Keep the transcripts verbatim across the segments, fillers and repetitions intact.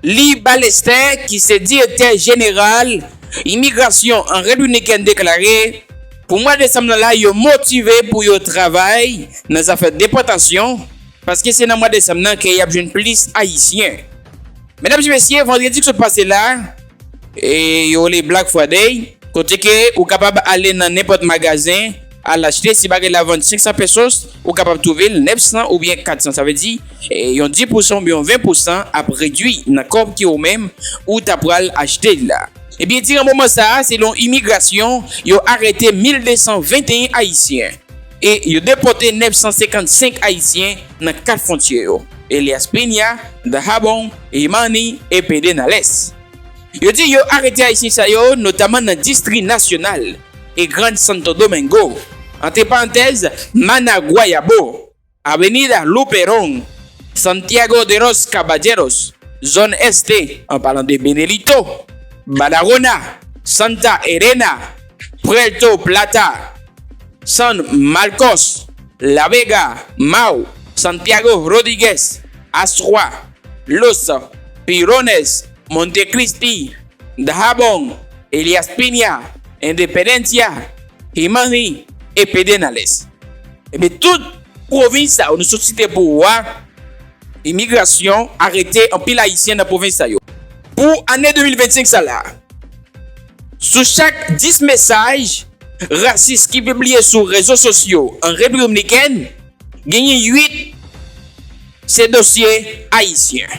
Lee Ballester, ki se direktè jeneral imigrasyon an Repiblik Dominikèn, deklare, pou mwa desanm nan la, yo motive pou yo travay nan zafè depòtasyon, paske se nan mwa desanm nan ke y ap jwenn plis Ayisyen. Medam e mesye, vandredi k sot pase la, e yo rele Black Friday, kote ke ou kapab ale nan nenpòt magazen, al achte, si bagay la vann senk san pesos, ou kapab twouve l nèf san oubyen kat san. Sa vle di, e, yon dis pousan oubyen yon ven pousan ap redui nan kòb ke ou menm ou ta pral achte l la. Ebyen, diran moman sa a, selon imigrasyon, yo arete mil de san venteyen Ayisyen e yo depòte nèf san senkannsenk Ayisyen nan kat fwontyè yo: Elías Piña, Dajabón, Jimaní e Pedernales. Yo di yo arete Ayisyen sa yo notaman nan distri Nasyonal e Gran Santo Domingo, antre parantèz, Managuayabo, Avenida Luperón, Santiago de los Caballeros, Zòn Este, an palan de Benelito, Barahona, Santa Elena, Puerto Plata, San Marcos, La Vega, Mao, Santiago Rodríguez, Asua, Los Pilones, Montecristi, Dajabón, Elías Piña, Independencia, Jimaní e Pedernales. Ebyen, tout pwovens sa yo nou sot site pou ou a, imigrasyon arete anpil Ayisyen nan pwovens sa yo. Pou ane de mil vennsenk sa la, sou chak dis mesaj rasis ki pibliye sou rezo sosyo an Repiblik Dominikèn, genyen uit se dosye ayisyen.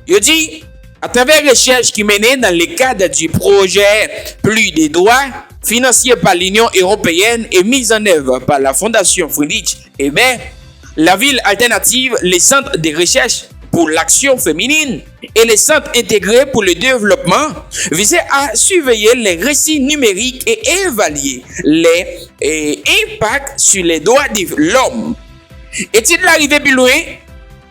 Yo di, atravè rechèch ki mennen dans le cadre du projet Plus de droits, financé par l'Union européenne et mis en œuvre par la Fondation Friedrich Ebert, la ville alternative, le Centre de recherche pour l'action féminine et le Centre intégré pour le développement visaient à surveiller les récits numériques et évaluer les, eh, impacts sur les droits de l'homme. Etid la rive pi lwen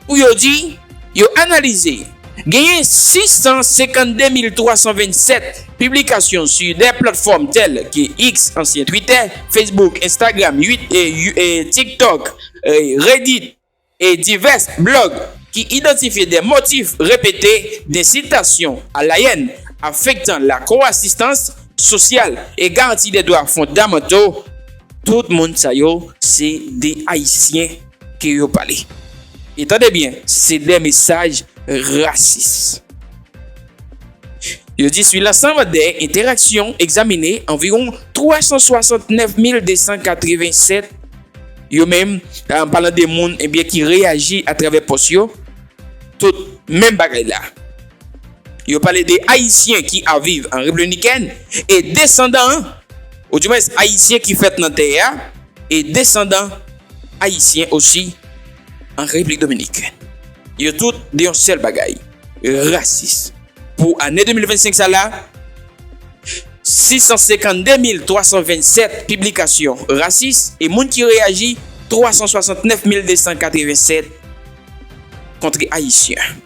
pou yo di, yo analize, genyen sis san senkannde mil twa san vennsèt piblikasyon sur des plateformes telles que X, ancien Twitter, Facebook, Instagram, Yu-, eh, Yu-, eh, TikTok, eh, Reddit, e divès blòg ki idantifye de motif repete d'incitation à la haine, affectant la coexistence sociale et garantie des droits fondamentaux. Tout moun sa yo, se de Ayisyen ke yo pale. E tande byen, se de mesaj rasis. Yo di, sur l'ensemble des interactions examinées, environ twa san swasannnèf mil de san katrevennsèt, yo menm, an palan de moun, ebyen, ki reyaji atravè pòs yo, tout menm bagay la. Yo pale de Ayisyen ki ap viv an Repiblik Dominikèn e desandan, oudimwens Ayisyen ki fèt nan tè a, e desandan Ayisyen osi an Repiblik Dominikèn. Yo tout de yon sèl bagay, rasis. Pou ane de mil vennsenk sa la, sis san senkannde mil twa san vennsèt piblikasyon rasis e moun ki reyaji, twa san swasannnèf mil de san katrevennsèt kont Ayisyen.